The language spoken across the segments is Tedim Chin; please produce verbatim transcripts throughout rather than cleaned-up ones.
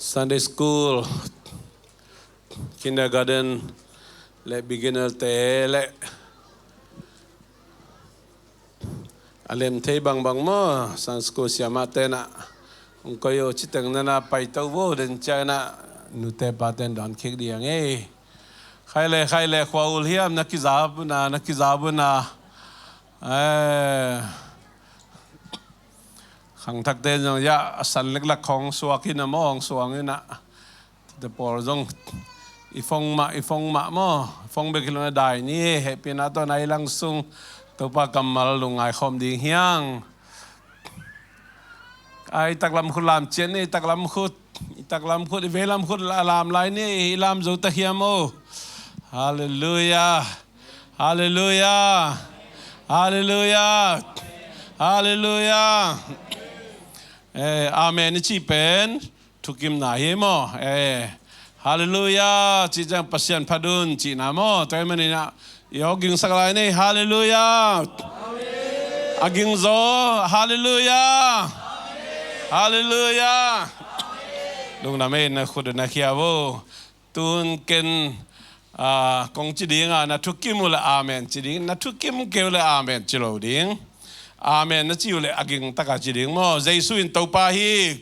Sunday school, kindergarten le beginner te le a lem thei bangbang maw, Sunday school siamah te na ong koi o citeng nana paito vo den ciang na nute pa ten dawn khik diang e. Khai le khai le khua ul hiam na kizap una, na kizap una. Eh, khangthak te zong ya a san leklak khong suak in a mawng suang in a. Te pawl zong i phong mah, i phong mah maw, phong bek hi lo na dai ni, hehpihna tawh na i lang sung Topa kammal lungngai khawm ding hiang. Ai taklam khut lam cian ni, i taklam khut, i taklam khut, i veilam khut la lam lai ni, i lam zo ta hiam o. Halleluia. Halleluia. Halleluia. Halleluia. Eh, amen i ci pen thukimna hi maw? Eh, halleluia ci ciang Pasian phat un cihna maw? Tua hi manin ah i aw gingsak lai ni. Halleluia. A ging zaw. Halleluia. Halleluia. Lungdam e, na khut na khia vo. Tun ken, ah, kong ci ding a, na thukim uh le amen ci ding, na thukim kei uh le amen ci lo ding. Amen na ci uh le a ging taka ci ding maw? Jesu in Topa hi.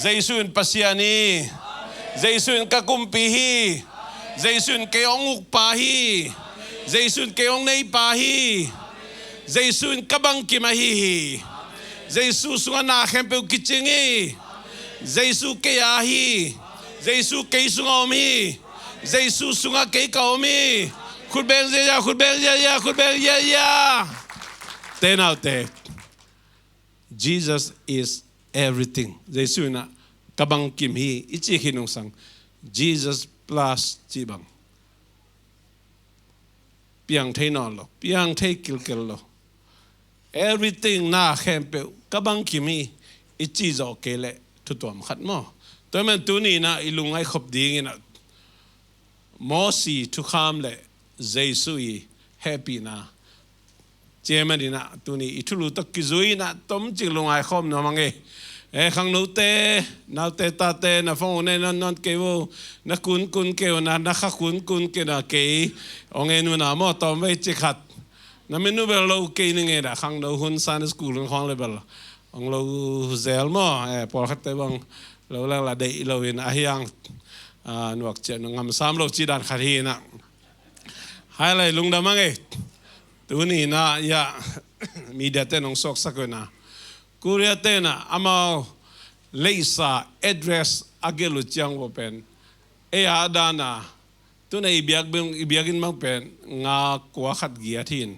Jesu in Pasian hi. Jesu in ka kumpi hi. Jesu in kei hong ukpa hi. Jesu in kei hong neipa hi. Jesu in ka bangkim ahi hi. Jesu sungah na khempeuh kicing hi. Jesu kei a hi. Jesu kei sungah om hi. Jesu sungah kei ka om hi. Khut beng ziazia, khut beng ziazia, khut beng ziazia. Te naute. Jesus is everything. Jesu in ah ka bangkim hi i ci khin ung sang. Jesus plus ci bang. Piang thei nawn lo, piang thei kilkel lo. Everything na khempeuh ka bangkim hi i ci zawh kei leh thutuam khat maw? Tua hi man tuni in ah i lungngai khop ding in ah Mosi thukham le Jesu i hehpihna. Tua hi manin ah tuni i thulu tawh kizui in ah tomcik lungngai khawm nuam hang e. Eh, khangnote, naute tate, na phone uh na en nawn nawn kei uh, na kunkun kei uh na, na kha kunkun kei uh na kei. Ong en uh na maw, tawm vei cik khat. Na min uh bel lo kei ning e, na khangno hun Sunday school hun khawng le bel ong lo zel maw? Eh, pawlkhatte bang lo leng la deih lo in a hiang, ah, nuak ciah na ngam sam lo ci dan khat hi in ah. Hai lai lungdam hang e. Tuni in ah, ya, media te nong suaksak uh in ah. Korea te in ah amau leisa address a gelh uh ciang uh pen, ei a dan a, tuna i biak beng, i biakinn bang pen nga kua khat giat hi in.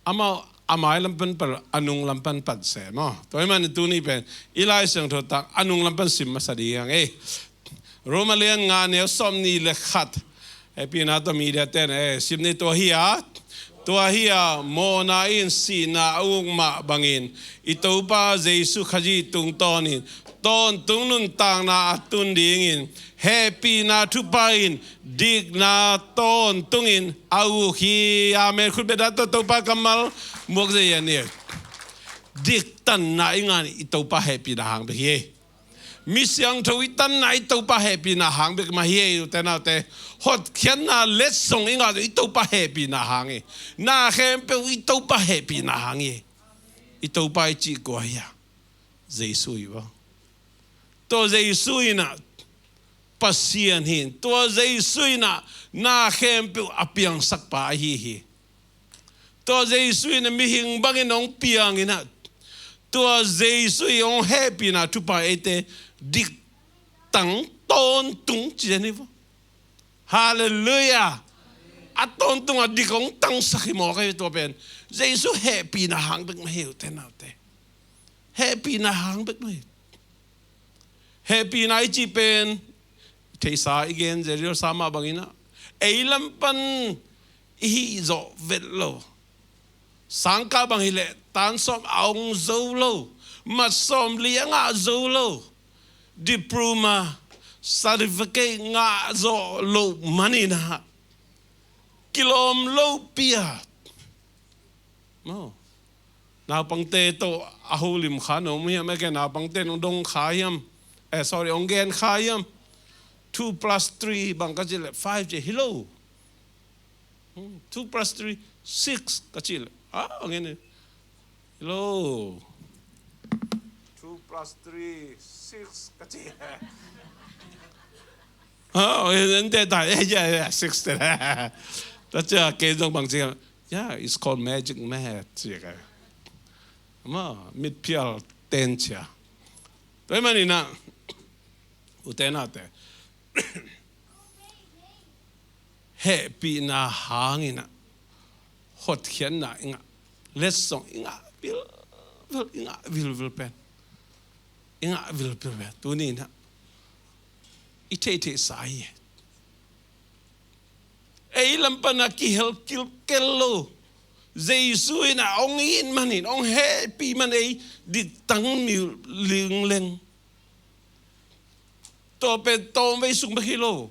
Amau a mai lam pan pal, a nung lam pan pat se maw? Tua hi man tuni pen i Lai Siangtho tang a nung lam pan sim masa ding hang e. Roma lian nga neu sawmnih le khat. Hehpihna tawh media ten, eh, sim ni. Tua hi a, tua hi a, mawhna in sihna a uk mah bangin i Topa Jesu Khazih tungtawnin tawntung nuntakna a tun dingin hehpihna thupha in dikna tawntungin a uk hi. Amen. Khut beng dan tawh Topa kammal muak zia ni. Diktanna i ngah in i Topa hehpihna hang bek hi. Mi siangtho i tanna i Topa hehpihna hang bek mah hi e, ute naute. Hotkhiatna letsong i ngah i Topa hehpihna hang e. Na khempeuh i Topa hehpihna hang e. I Topa i cih kua hi a? Jesu hi vo. Tua Jesu in ah Pasian hi in, tua Jesu in ah na khempeuh a piangsak pa ahi hi. Tua Jesu in ah mihing bangin hong piang in ah, tua Jesu in hong hehpihna thupha eite diktang tawntung ci den hi vo. Halleluia. A tawntung a dik hong tangsak hi mawk ahi tua pen. Jesu hehpihna hang bek mah hi, ute naute. Hehpihna hang bek mah hi. Hehpihna i cih pen, theihsa i gen, Zerial sa mah bangin ah, ei lam pan i hih zawh vet lo. Sangkah bang hileh tan sawm a ong zo lo, mat sawmli a ngah zo lo, diploma, certificate ngah zawh loh manin ah kilawm lopi a. Maw. Naupangte tawh a holim kha na om hiam, eh, kei naupangte nong dong kha hiam? eh, sorry, hong gen kha hiam? Two plus three bang ka cih leh five ci hi lo. Hmm, two plus three, six ka cih leh, ah, hong gen hi. Hi lo. Two plus three, six ka cih leh. Ah, en te ta, eh, ya, ya, six te. Ta cia kei zong bang ci. Yeah, it's called magic math, ci ka. Ma, mitphial ten cia. Tua ahih manin ah, u te nau te, hehpihna hangin ah, hotkhiatna i ngah, letsong i ngah vilvel, i ngah vilvel pen, i ngah vilvel pen, tuni in ah, i theihtheihsa hi. Ei lam pan a kihel kilkel lo. Jesu in ah hong it manin, hong hehpih man ei diktang mi lingleng. Tua pen tawmvei sung bek hi lo.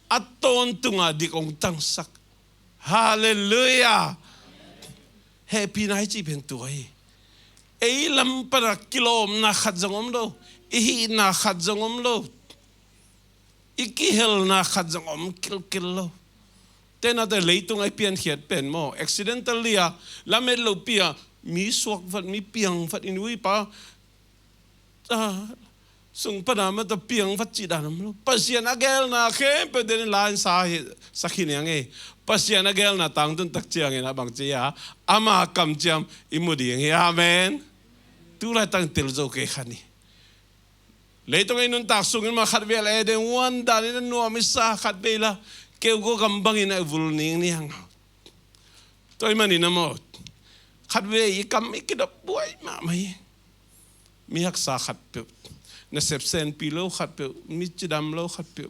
A tawntung a dik hong tangsak. Halleluiah. Hehpihna i cih pen tua hi. Ei lam pan a kilawmna khat zong om lo. I hihna khat zong om lo. I kihelna khat zong om kilkel lo. Te nau te, leitung a i piankhiat pen maw, accidentally a, lamet lopi a, mi suak vat, mi piang vat, i nu i pa, ah, sung pan a mah tawh piang vat cih dan om lo. Pasian a gelna khempeuh den in la in sa hi, sa khin hi hang e. Pasian a gelna tangtun tak ciangin ah bang ci a, ama kamciam i mu ding hi. Amen. Tu laitak in tel zo kei kha ni. Leitung ei nuntak sungin mah khatvei a Eden huan danin a nuam i sa, khatvei la keu gua gam bangin a i vul ningniang. Tua ahih manin a maw, khatvei i kam i kidop buai mahmah hi. Mi haksa khatpeuh, nasep senpi lo khatpeuh, mi cidam lo khatpeuh,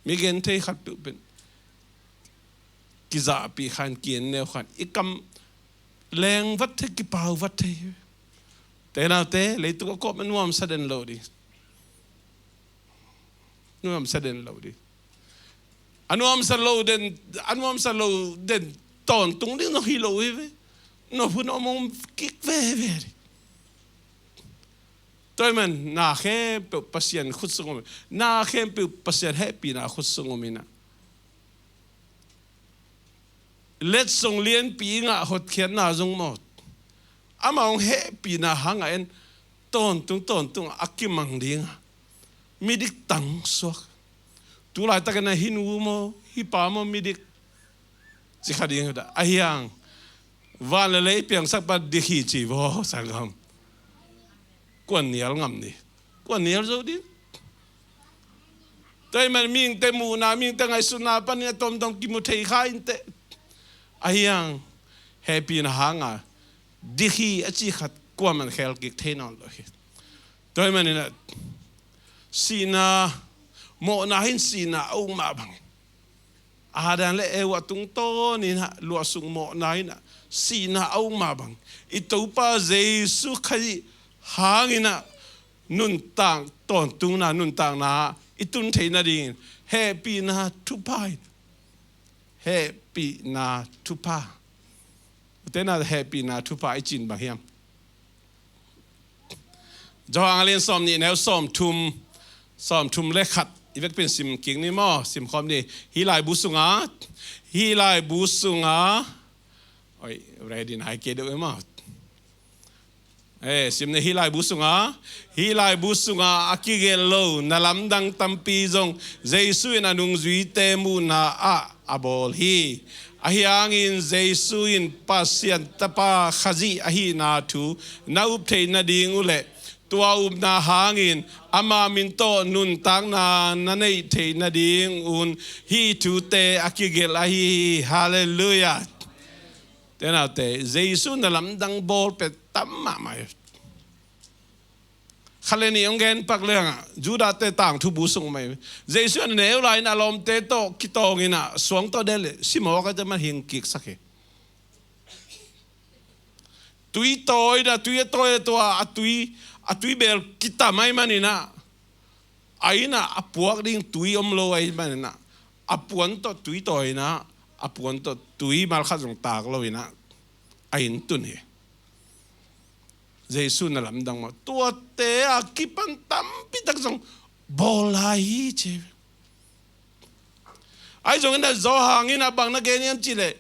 mi genthei khatpeuh pen kizahpih khan, ki-en neu khan, i kam leng vat thei, kipau vat thei. Te nau te, leitung a kawm a nuamsa den lo ding. Nuamsa den lo ding. A nuamsa lo den, a nuamsa lo den tawntung ding zong hi lo hi ve. Nop hun om om kik veve ding. Tua ahih man, na khempeuh Pasian khut sung om, na khempeuh Pasian hehpihna khut sung om in ah. Letsong lianpi i ngah hotkhiatna zong maw, ama hong hehpihna hangah en tawntung tawntung a kimang ding a, midik tang suak. Tu laitakin a hi nu maw, hi pa maw, midik ci kha ding hi ta. Ahi hang, van le lei piangsak pa dik hi ci vaw, sanggam. Kuan nial ngam ni. Kuan nial zo ding. Tua ahih man mihingte muhna, mihingte ngaihsutna panin a tomtom kimu thei kha inteh. Ahi hang, hehpihna hanga dik hi a ci khat kuaman khel kik thei nawn lo hi. Tua ahih manin a, sihna, mawhna hin sihna a uk mah bangin, Adam le Eva tungtawnin ah luahsuk mawhna in ah sihna a uk mah bang, i Topa Jesu Khazih hangin ah nuntak, tawntungna, nuntakna i tun theih nadingin hehpihna thupha in, hehpihna thupha. Tena hehpihna thupha i cih bang hiam? Johan a lian sawmnih, neu sawmthum, sawmthum le khat i vekpi in sim kik ni maw, sim khawm ni. Hih laibu sunga, hih laibu sunga, oi, ready nai kei deuh e maw. Eh, sim ni, hih laibu sunga, hih laibu sunga a kigelh lo na lamdang tampi zong Jesu in a nungzuite muhna ah a bawl hi. Ahi hangin Jesu in Pasian Tapa Khazih ahihna thu na up theih nading uh leh, tua upna hangin ama min tawh nuntakna na neih theih nadingun hih thute a kigelh ahi hi. Halleluiah. Tenaute, Jesu na lamdang bawl pen tam mahmah hi. Khat le nih hong gen pak leng ah, Judah-te tangthu bu sung mai. Jesu a neu lai-in a lawmte tawh kitawngin ah, suang tawh delh leh, simawk a, te man hing kiksak hi. Tui tawi in ah, tui a tawi a, tua a tui, a tui bel kitam ahih manin ah, a inn ah a puak ding tui om lo ahih manin ah, a puan tawh tui tawi in ah, a puan tawh tui malkhat zong tak lo in ah, a inn tun hi. Jesu na lamdang maw? Tuate a kipan tampi tak zong bawl lai hi ci. Ahi zongin a Johan in a bang na gen hiam cih leh,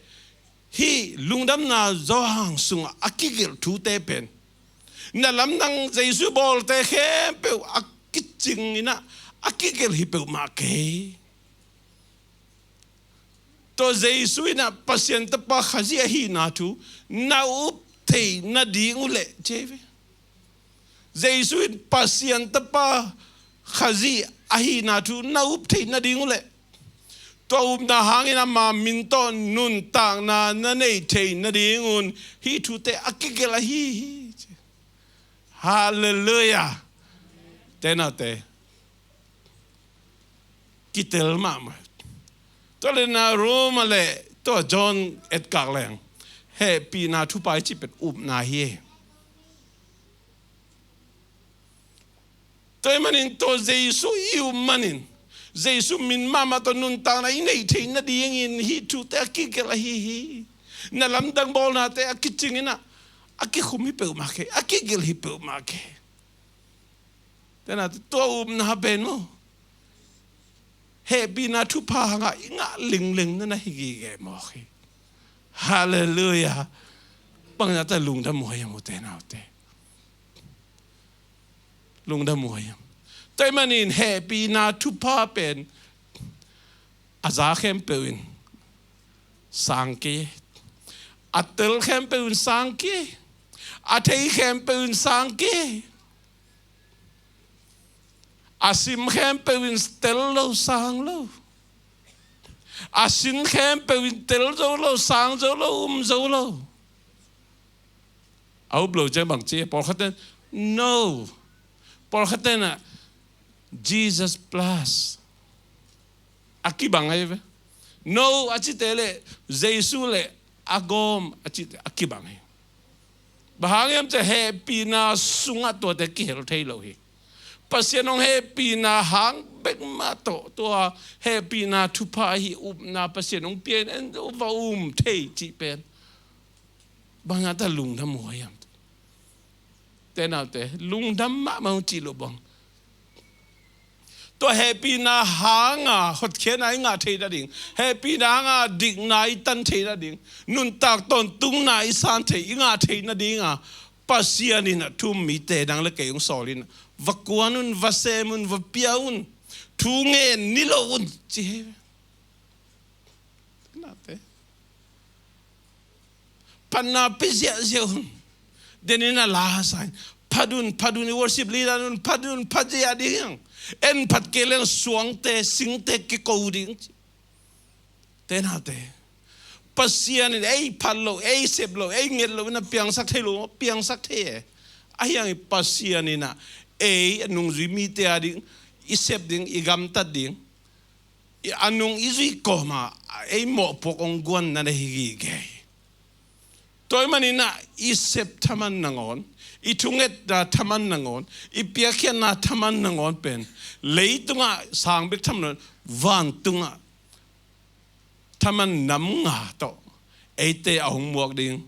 hih lungdamna Johan sungah a kigelh thute pen na lamdang Jesu bawlte khempeuh a kicing in ah a kigelh hi peuhmah kei. Tua Jesu in ah Pasian Tapa Khazih ahihna thu na up theih nading uh leh ci hi ve. Jesu in Pasian Tapa Khazih ahihna thu na up theih nading uh leh, tua upna hangin ama min tawh nuntakna na neih theih nadingun hih thute a kigelh ahi hi. Halleluiah. Te naute, kitel mahmah. Tua leh na Roma leh tua John etkak leng hehpihna thupha i cih pen upna hi. Tua ahih manin tua Jesu i up manin, Jesu min mahmah tawh nuntakna i neih theih nadingin hih thute a kigelh ahi hi. Na lamdang bawlnate a kicing in ah a kikhum hi peuhmah kei, a kigelh hi peuhmah kei. Te naute, tua upna pen maw, hehpihna thupha hangah i ngah lingleng na na hi gige mawk hi. Halleluiah. Bangzah ta lungdam uh hiam, u te naute? Lungdam uh hiam? Tua ahih manin hehpihna thupha pen a za khempeuh in sang kei, a tel khempeuh in sang kei, a thei khempeuh in sang kei. A sim khempeuh in tel lo, sang lo. A sin khempeuh in tel zo lo, sang zo lo, um zo lo. A up lo ciang bang ci, pawlkhat in, no. Pawlkhat in ah, Jesus plus. A kibang ahi ve. No a cite leh Jesu leh a gawm a cite a kibang hi. Bang hang hiam cih leh hehpihna sungah tuate kihel thei lo hi. Pasian hong hehpihna hang bek mah tawh tua hehpihna thupha ahi upna Pasian hong pia in en va um thei cih pen bangzah ta lungdam uh hiam? Te naute, lungdam mahmah uh cih loh bang. Tua hehpihna hanga hotkhiatna i ngah theih nading, hehpihna hanga dikna i tan theih nading, nuntak tawntungna i san theih, i ngah theih nadinga Pasian in a thu um mite nang le kei hong sawl in, va kuan un, va sem un, va pia un. Thu ngen ni lo un ci hi. Te naute, phatna pia ziahziah un. Denin a la sa in, phat un, phat un, i worship leader un, phat un, phat ziah ding. En phat kei leng suangte, singte kiko ding. Te naute, Pasian in ei phat loh, ei sep loh, ei nget loh in a piangsak thei lo, piangsak thei e. Ahi hangin Pasian in ah ei a nungzui mite a ding, i sep ding, i gamtat ding, i a nung i zuih kawma ei mawhpuak hong guan na na hi gige hi. Tua ahih manin ah i sep thaman nangawn, i thungetna thaman nangawn, i piakkhiatna thaman nangawn pen leitungah sang bek thaman, vantungah thaman nam nga tawh eite a hong muak ding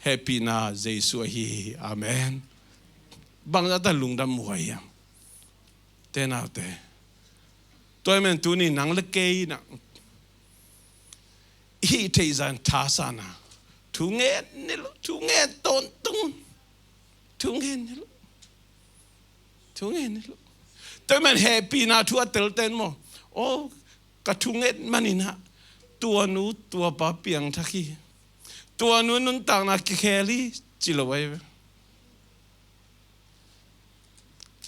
hehpihna Jesu ahi hi. Amen. Bangzah ta lungdam uh hiam? Te naute, tua ahih manin tuni nang le kei in ah i hih theih zah in thasan a thu ngen ni lo, thu ngen tawntung un. Thu ngen ni lo. Thu ngen ni lo. Tua ahih manin hehpihna thu a telte in maw, aw, ka thunget manin ah tua nu tua pa piangthak hi, tua nu nuntakna kikhel hi, ci lo ahi ve.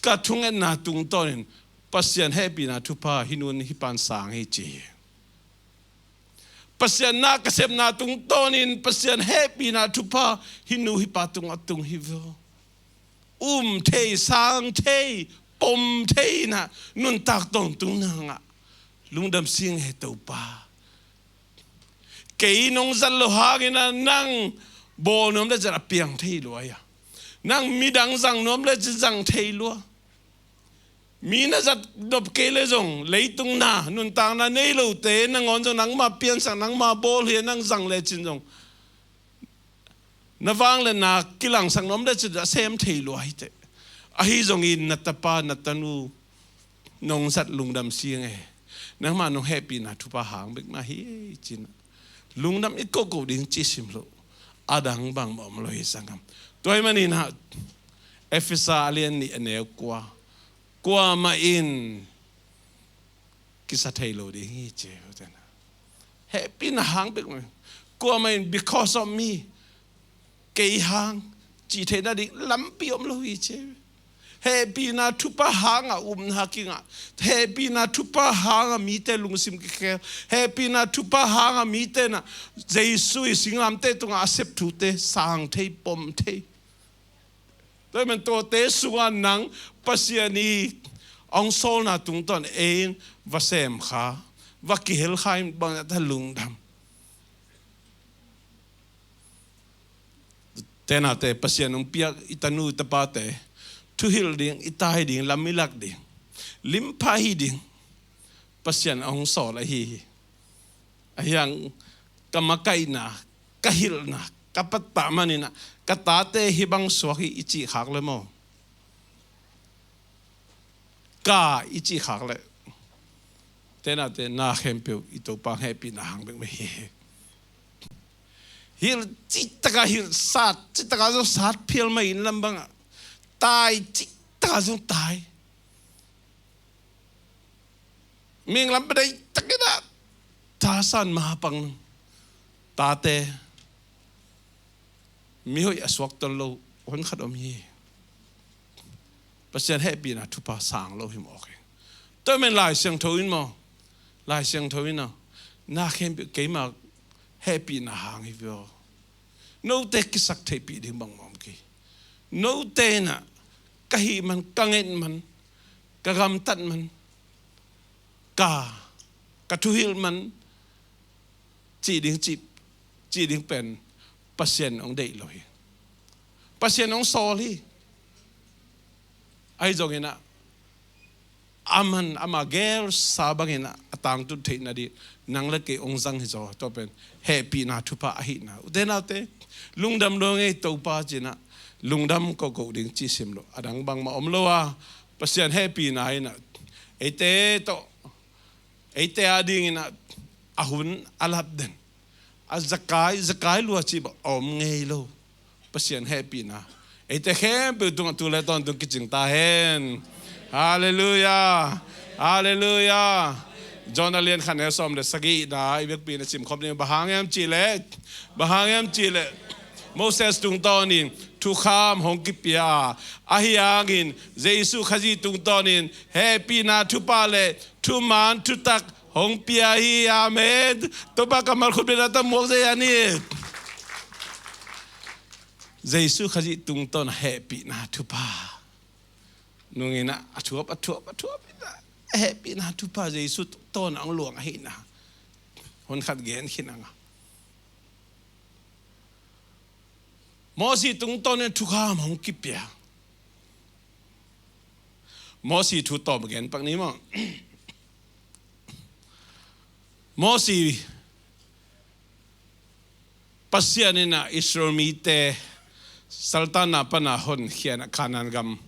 Ka thungetna tungtawnin Pasian hehpihna thupha hih nu hih pa'n sang hi ci hi. Pasian na ka sepna tungtawnin Pasian hehpihna thupha hih nu hih pa tungah tung hi ve aw. Um thei, sang thei, pom thei in ah nuntak tawntungna ngah. Lungdam sing e Topa. Kei nong zat loh hangin ah nang bawl nuam lecin a piang thei lua hi a. Nang midang zang nuam lecin zang thei lua. Mi na zat nop kei le zong, leitung na, nuntakna nei lote nangawn zong nangmah piansak, nangmah bawl hi a, nang zang lecin zong Na vangliatna kilangsak nuam le cin a sem thei lua hi teh. Ahi zongin na tapa na tanu nong zat lungdam sing e. Nangmah nong hehpihna thupha hang bek mah hi cin. Lungdam i kohkoh ding ci sim lo. A dang bangmah om lo hi sanggam. Tua ahih manin ah Efesa a lian nih a neu kua. Kuamah in kisa thei lo ding hi ci. Hehpihna hang bek mah. Kuamah in because of me. Kei hang, cih theihna ding lampi om lo hi ci. Hehpihna thupha hang a upna kingah, hehpihna thupha hang a mite lungsim kikhel, hehpihna thupha hang a mite na Jesu i singlamteh tungah a sep thute sang thei, pom thei. Tua ahih manin tuate sungah nang Pasian i hong sawlna tungtawn ei in va sem kha, va kihel kha in bang a ta lungdam. Tenate Pasian hong piak i tanu i tapate thuhilh ding, i tai ding, lam i lak ding, limpha hi ding Pasian a hong sawl ahi hi. Ahi hang ka makaihna, ka hilhna, ka pattah manin ah ka tate hih bang suak hi i cih khak le maw? Ka i cih khak le tenate na khempeuh i Topa hehpihna hang bek mah hi. Hilh cihtakah hilh, sat cihtakah zong sat phial mah in lam bangah, tai cihtakah zong tai. Minglam bedeih takin ah tasan mapang tate mihoih a suaktawn lo hon khat om hi. Pasian hehpihna thupha sang lo hi mawk hi. Tua men Lai Siangtho in maw, Lai Siangtho in aw, na khempeuh keima hehpihna hang hi vio. Note kisak theihpih ding bangmah om kei. Note in ah ka hih man, ka nget man, ka gamtat man, ka, ka thuhilh man cih ding, cih, cih ding pen Pasian hong deih lo hi. Pasian hong sawl hi. Ahi zongin ah aman ama gelsa bangin ah a tangtun theihna ding nang le kei hong zang hi zaw. Tua pen hehpihna thupha ahihna. Ute naute, lungdam lo ngei Topa ci-in ah lungdam kohkoh ding ci sim lo. A dang bangmah om lo a, Pasian hehpihna in ah eite tawh, eite a dingin ah a hun a lap den, a zakai, zakai lua cih bang a om ngei lo. Pasian hehpihna eite khempeuh tungah tu le tawntung kicing ta hen. Halleluiah. Halleluiah. John a lian khat neu sawm le sagihna i vekpi-in a simkhop ding. Bang hang hiam cih leh, bang hang hiam cih leh Moses tungtawnin thukham hong kipia a, ahi hangin Jesu Khazih tungtawnin hehpihna thupha le thuman thutak hong pia hi. Amen. Topa kammal khut beng a ta muak zei a ni. Jesu Khazih tungtawn a hehpihna thupha nungin ah a thuap, a thuap, a thuap in ah a hehpihna thupha Jesu tungtawn a hong luang ahihna hon khat gen khin ang a. Mosi tungtawnin thukham hong kipia. Mosi thu tawm gen pak ni maw? Mosi, Pasian in ah Israel mite saltanna pana honkhia in ah Kanaan gam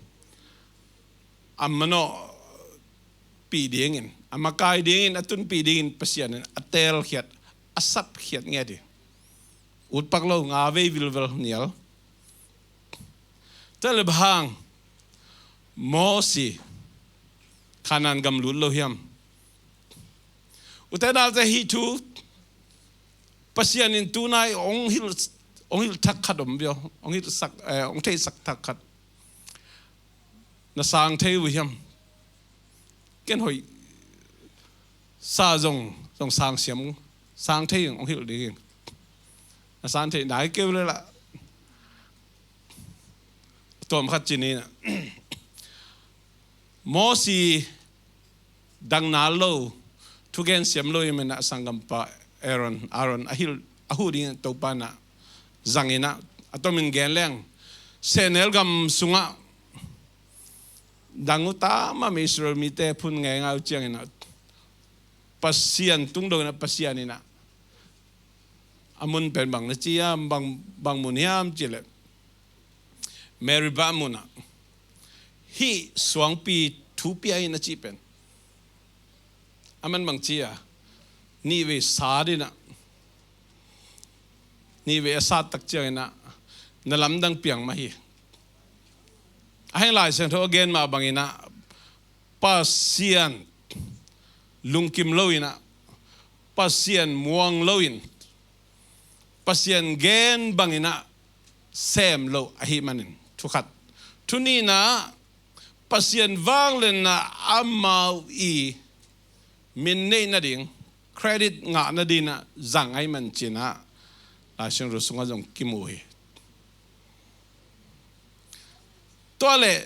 a manawhpih dingin, a makai dingin, a tunpih dingin Pasian in a teelkhiat, a sapkhiat ngiat hi. Utpak lo, nga vei vilvel nial. Tua leh bang hang Mosi Kanaan gam lut lo hiam? Ute naute, hih thu Pasian in tunai hong hilh, hong hilh thak khat om vio, hong hilhsak, eh, hong theihsak thak khat. Na sang thei uh hiam? Ken hoih sa zong, zong sang siam, sang thei hong hilh ding. Na sang thei nai kei uh leh lah. Tuam khat ci ni na. Mosi dang nal lo, thugen siam lo i men ah sanggampa Aaron, Aaron a hilh, a huh ding Topa in ah zang in ah, a tomin gen leng, sehnel gam sungah dang uh ta mahmah Israel mite phun ngeingai uh ciangin ah Pasian tungdong in ah, Pasian in ah A mun pen bang na ci a, bang, bang mun hiam cih leh, Meribah mun ah hih suangpi thu pia in a cih pen, a man bang ci a, nihvei sat in ah, nihvei a sat tak ciangin ah na lamdang piang mah hi. A heng Lai Siangtho a gen mah bangin ah, Pasian lungkim lo in ah, Pasian muang lo in, Pasian gen bangin ah sem lo ahih manin, thu khat. Thu nihna, Pasian vangliatna amau i min neih nading, credit ngah nading ah zang ahih manin ci-in ah Lai Siangtho sungah zong kimu hi. Tua leh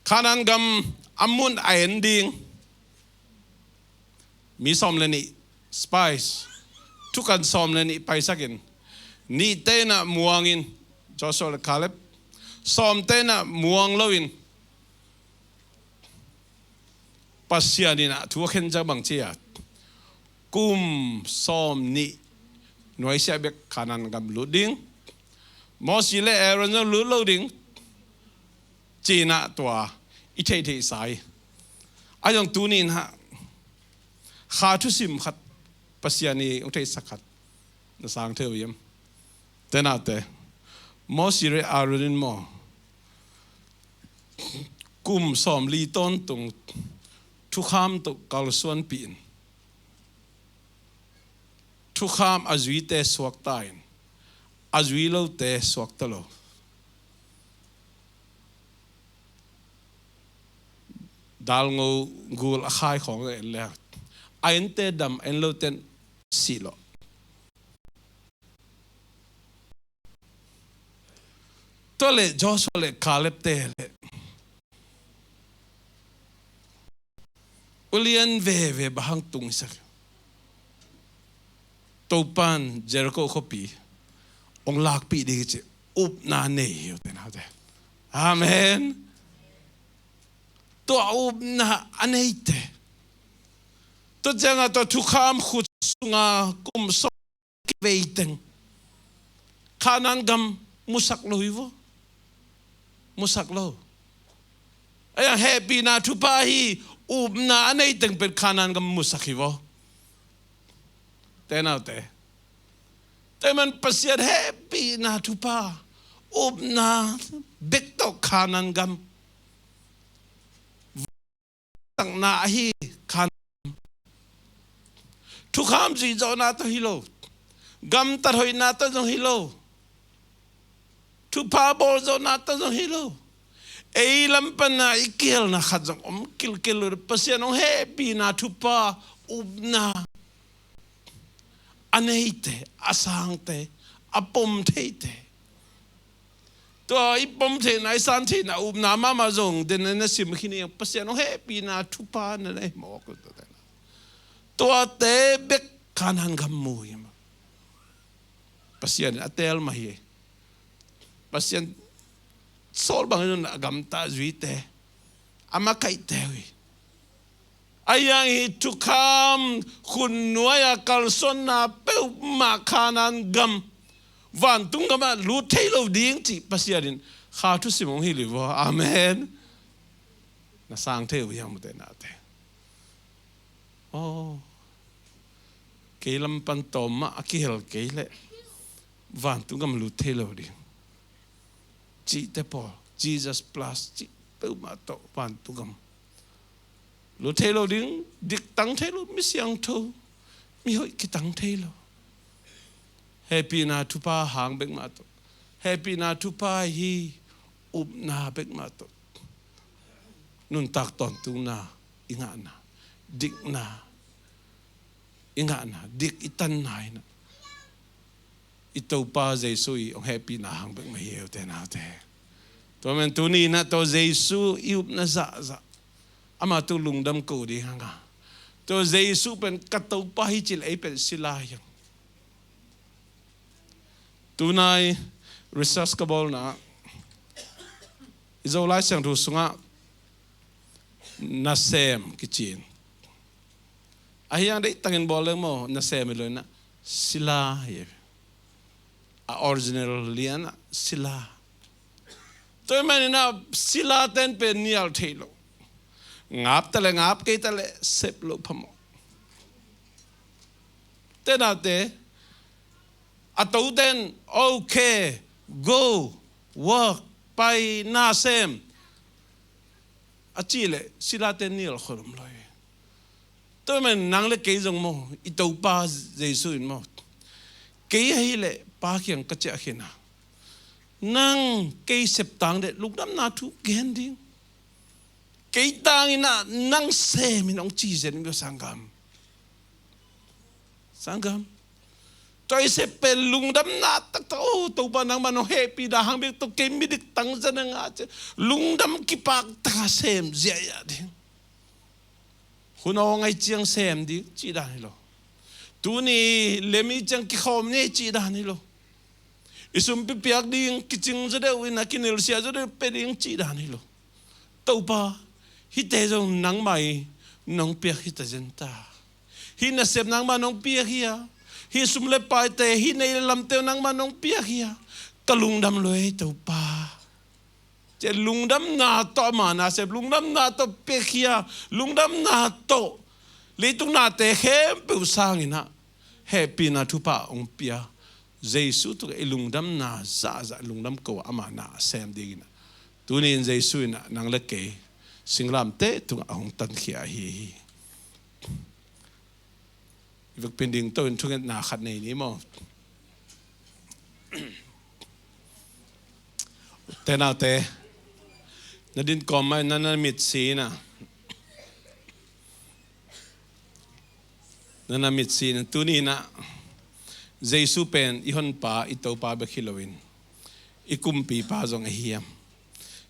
Kanaan gam a mun a en ding mi sawm le nih, spies, thukan sawm le nih paisakin, nihte in ah muangin, Joshua le Caleb, sawmte in ah muang loin, Pasian in ah thu a khen ciang bang ci a, kum sawm nih nuaisiah bek Kanaan gam lut ding, Mosi le Aaron zong lut lo ding, ci-in ah tua i theihtheihsa hi. A zong tuni in ah kha thusim khat, Pasian i hong theihsak khat na sang thei uh hiam? Te naute, Mosi le Aaron in maw, kum sawmli tawntung thukham tawh kalsuanpih in, thukham a zuite suakta in, a zui lote suakta lo. Dalngo gul a khai khawng a en le, a ente dam, a en lote in sih lawh. Tua leh Joshua le Caleb te leh ulian veve bang hang tung i sak. Topan Jericho khuapi hong lakpih ding hi ci upna nei hi uh te naute. Amen. Tua upna a neite, tua ciangah tua thukham khut sunga kum sawm kivei teng Kanaan gam musak lo hi vaw. Musak lo. A yang hehpihna thupha hi, upna a nei teng pen Kanaan gam musak hi vaw. Te naute, te man Pasian hehpihna thupha, upna bek tawh Kanaan gam sakna ahi khan. Thukham zuih zawhna tawh hi lo. Gamtat hoihna tawh zong hi lo. Thupha bawl zawhna tawh zong hi lo. Ei lam pana i kihelna khat zong om kilkil lo. Pasian hong hehpihna thupha, upna a neite, a sangte, a pom theite. Tua i pom theihna, i san theihna, upna mahmah zong den na sim khin hi. Pasian hong hehpihna thupha na nei mawk uh tua te. Tuate bek Kanaan gam mu hi mah. Pasian in a teel mah hi. Pasian sawl bangin a gamta zuite, a makaihte uh hi. A yang hi thukham khut nuai-a kalsuanna peuhmah Kanaan gam, vantung gamah lut thei lo ding cih Pasian in kha thusim hong hilh hi vaw. Amen. Na sang thei uh hiam ute naute? Aw, kei lam pan tawm mah a kihel kei leh vantung gam lut thei lo ding. Cihte pawl, Jesus plus cih peuhmah tawh vantung gam lut thei lo ding, diktang thei lo, mi siangtho, mi hoih kitang thei lo. Hehpihna thupha hang bekmah tawh, hehpihna thupha hi upna bekmah tawh nuntak tawntungna i ngahna, dikna i ngahna, dik i tanna hi na. I Topa Jesu i hong hehpihna hang bek mah hi ute naute. Tua man tuni in ah tua Jesu i upna zahzah, amah tung lungdam ko ding hang a, tua Jesu pen ka Topa hi cih leh ei pen si lai hi hang. Tunai research ka bawlna ah, i Zolai Siangtho sungah nasem kici in, ahi hang deih takin bawl leng maw, nasem hi lo in ah, Sila hi. A original lian ah sila. Tua ahih manin ah sila ten pen nial thei lo. Ngap ta le ngap, kei ta le sep lo phamawh. Tenate, a to ten, okay, go, work, pai, na sem, a cih leh sila ten nial khol om lo hi. Tua ahih manin nang le kei zong maw, i Topa Jesu in maw, kei ahih leh Pa kiang ka ciah khin a, nang kei sep tang leh lungdamna thu gen ding. Kei tangin ah nang semin hong ci zen maw, sanggam. Sanggam. Tua i sep pen lungdamna taktak, oh Topa, nangmah nong hehpihna hang bek tawh kei midik tang za na ngah ciang lungdam kipak taka sem ziahziah ding. Hun aw ngai ciang sem ding cih dan hi lo. Tuni lem i ciang kikhawm ni cih dan hi lo. I sumpi piak ding kicing zaw deuh in a, kinilsia zaw deuh pia ding cih dan hi lo. Topa, hihte zong nangmah in nong piak hi ta zen ta. Hih nasep nangmah nong piak hi a, hih sum le paite, hih nei le lamte nangmah nong piak hi a, ka lungdam lua ei Topa. Cia lungdamna tawh ama nasep, lungdamna tawh piakhia, lungdamna tawh leitung nate khempeuh sangin ah hehpihna thupha hong pia Jesu tungah i lungdamna zahzah lungdam ko ah ama na a sem dingin ah, tuni in Jesu in ah nang le kei singlamteh tungah hong tankhia ahi hi. I vekpi in dingto in thungetna khat nei ni maw? Ute naute, na din kawm mah in na na mitsi in ah, na na mitsi in ah, tuni in ah Jesu pen i honpa, i Topa bek hi loin i kumpipa zong ahi hiam?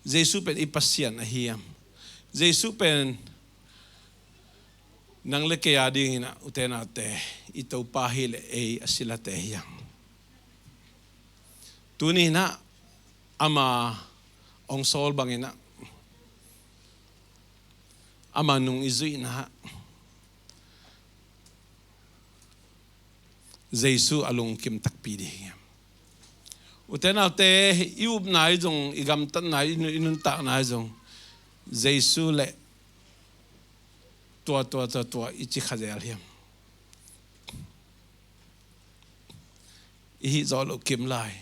Jesu pen i Pasian ahi hiam? Jesu pen nang le kei a dingin ah, ute naute, i Topa hi leh ei a silate hi hang. Tuni in ah ama hong sawl bangin ah ama nung i zuihna ah Jesu a lungkim takpi ding hi hiam? Ute naute, i upna i zong, i gamtatna i nun-, i nuntakna i zong Jesu le tua, tua, tua, tua i ci kha zel hiam? I hih zawh loh kim lai,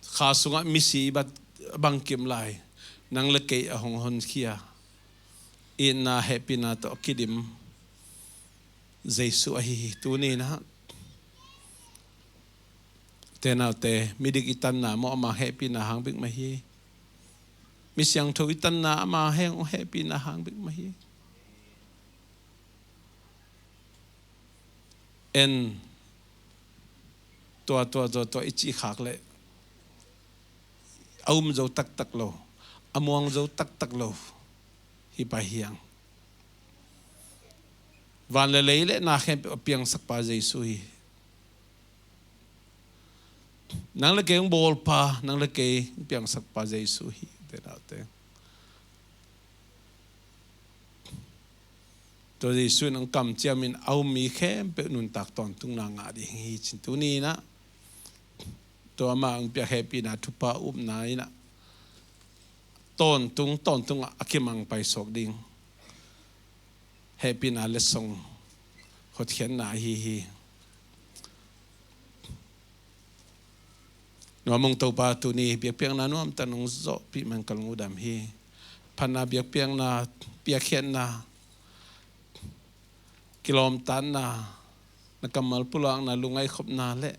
kha sungah misi i bat bang kim lai, nang le kei a hong honkhia, itna hehpihna tawh a kidim Jesu ahi hi. Tuni in ah, ute naute, midik i tanna maw, ama hehpihna hang bek mah hi. Mi siangtho i tanna ama heng hehpihna hang bek mah hi. En tua, tua, tua, tua i cih khak leh a um zo taktak lo, a muang zo taktak lo hi pah hi hang. Van le lei le na khempeuh a piangsakpa Jesu hi. Nang le kei hong bawlpa, nang le kei hong piangsakpa Jesu hi, ute naute. Tua Jesu in hong kamciam in a um mi khempeuh nuntak tawntungna ngah ding hi ci-in tuni in ah, tua ama hong piak hehpihna thupha upna in ah tawntung, tawntung ah a kimang paisuak ding hehpihna letsong hotkhiatna ahi hi. Nuam ung Topa, tuni biakpiakna nuamtak nong zawhpih man ka lungdam hi. Phatna biakpiakna, piakkhiatna, kilawmtatna, na kammal pulakna, lungngaih khopna le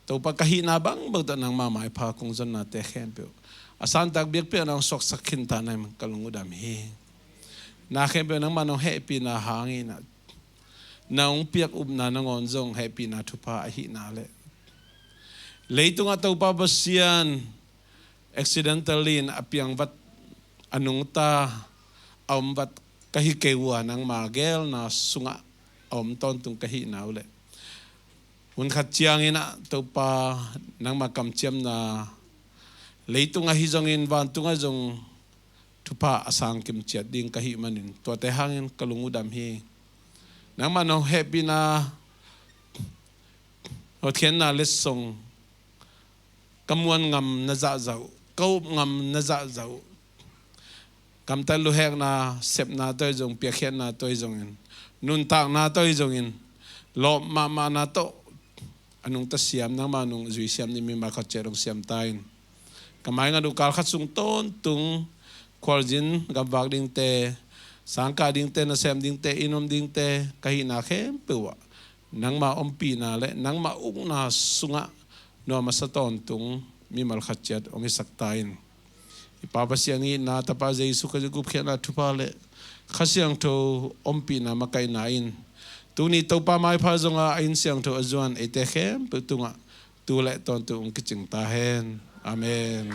Topa, ka hihna bangbang tawh nangma maipha kong zonnate khempeuh a santak biakpiakna hong suaksak khinta na hi man ka lungdam hi. Na khempeuh nangma nong hehpihna hangin ah, na hong piak upna nangawn zong hehpihna thupha ahihna le leitungah Topa Pasian accidentally in a piangvat, a nungta, a omvat ka hi kei uh a, nangma geelna sungah a om tawntung ka hihna uh leh hun khat ciangin ah Topa, nangma kamciamna leitungah hi zongin vantungah zong thupha a sangkim ciat ding ka hih manin tuate hangin ka lungdam hi. Nangmah nong hehpihna, hotkhiatna letsong ka muan ngam na zahzah uh, ka up ngam na zahzah uh. Gamtat luhekna, sepna tawh hi zong, piakkhiatna tawh hi zongin, nuntakna tawh hi zongin, lawp mahmahna tawh a nungta siam, nangmah nung zui siam ni mimal khat ciat hong siam ta in. Ka maingat uh kal khat sung tawntung khualzin gamvak dingte, sangkah dingte, nasem dingte, inn om dingte, ka hihna khempeuh ah nangmah ompihna le nangmah ukna sungah nuam a sa tawntung mimal khat ciat hong hisak ta in. I Pa Pasian itna, Tapa Jesu Khrih gupkhiatna thupha le Kha Siangtho ompihna makaihna in, tuni Topa maipha zonga a inn siangtho a zuan eite khempeuh tungah tu le tawntung hong kicing ta hen. Amen.